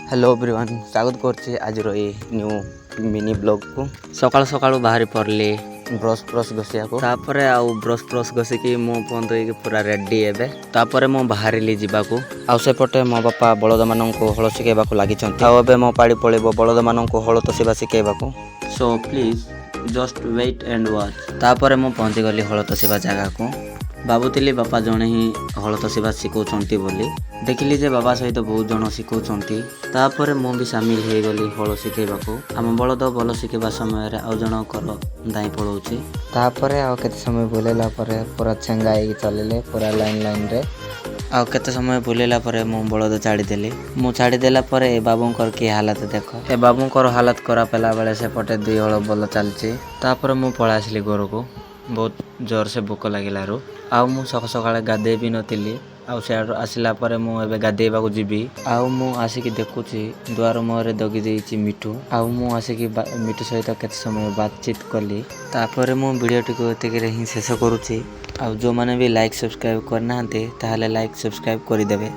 Hello everyone, ସ୍ୱାଗତ କରୁଛି ଆଜିର ଏଇ ନ୍ୟୁ ମିନି ବ୍ଲଗ୍କୁ। ସକାଳୁ ସକାଳୁ ବାହାରି ପଡ଼ିଲି ବ୍ରସ୍ ଫ୍ରସ୍ ଘଷିବାକୁ। ତାପରେ ଆଉ ବ୍ରସ୍ ଫ୍ରସ୍ ଘଷିକି ମୁହଁ ଫୁହଁ ଧୋଇକି ପୁରା ରେଡ଼ି ଏବେ। ତାପରେ ମୁଁ ବାହାରିଲି ଯିବାକୁ। ଆଉ ସେପଟେ ମୋ ବାପା ବଳଦମାନଙ୍କୁ ହଳ ଶିଖେଇବାକୁ ଲାଗିଛନ୍ତି। ଆଉ ଏବେ ମୋ ପାଳି ପଳିବ ବଳଦମାନଙ୍କୁ ହଳ ତଷିବା ଶିଖେଇବାକୁ। So please just wait and watch. ତାପରେ ମୁଁ ପହଞ୍ଚିଗଲି ହଳ ତଷିବା ଜାଗାକୁ। ଭାବୁଥିଲି ବାପା ଜଣେ ହିଁ ହଳ ତଷିବା ଶିଖଉଛନ୍ତି ବୋଲି। ଦେଖିଲି ଯେ ବାବା ସହିତ ବହୁତ ଜଣ ଶିଖଉଛନ୍ତି। ତାପରେ ମୁଁ ବି ସାମିଲ ହେଇଗଲି ହଳ ଶିଖେଇବାକୁ। ଆମ ବଳଦ ବଲ ଶିଖିବା ସମୟରେ ଆଉ ଜଣଙ୍କର ଧାଇଁ ପଳଉଛି। ତାପରେ ଆଉ କେତେ ସମୟ ବୁଲେଇଲା ପରେ ପୁରା ଛେଙ୍ଗା ହେଇକି ଚାଲିଲେ ପୁରା ଲାଇନ୍ ଲାଇନ୍ରେ। ଆଉ କେତେ ସମୟ ବୁଲେଇଲା ପରେ ମୁଁ ବଳଦ ଛାଡ଼ିଦେଲି। ମୁଁ ଛାଡ଼ିଦେଲା ପରେ ଏ ବାବୁଙ୍କର କି ହାଲତ ଦେଖ। ଏ ବାବୁଙ୍କର ହାଲତ ଖରାପ ହେଲା ବେଳେ ସେପଟେ ଦୁଇ ହଳ ବଲ ଚାଲିଛି। ତାପରେ ମୁଁ ପଳେଇ ଆସିଲି ଘରକୁ, ବହୁତ ଜୋରସେ ଭୋକ ଲାଗିଲାରୁ। ଆଉ ମୁଁ ସକାଳ ସକାଳେ ଗାଧେଇ ବି ନଥିଲି। ଆଉ ସିଆଡ଼ୁ ଆସିଲା ପରେ ମୁଁ ଏବେ ଗାଧେଇବାକୁ ଯିବି। ଆଉ ମୁଁ ଆସିକି ଦେଖୁଛି, ଦୁଆର ମୁହଁରେ ଦଗି ଦେଇଛି ମିଠୁ। ଆଉ ମୁଁ ଆସିକି ମିଠୁ ସହିତ କେତେ ସମୟ ବାତଚିତ କଲି। ତାପରେ ମୁଁ ଭିଡ଼ିଓଟିକୁ ଏତିକିରେ ହିଁ ଶେଷ କରୁଛି। ଆଉ ଯେଉଁମାନେ ବି ଲାଇକ୍ ସବସ୍କ୍ରାଇବ୍ କରିନାହାନ୍ତି, ତାହେଲେ ଲାଇକ୍ ସବସ୍କ୍ରାଇବ୍ କରିଦେବେ।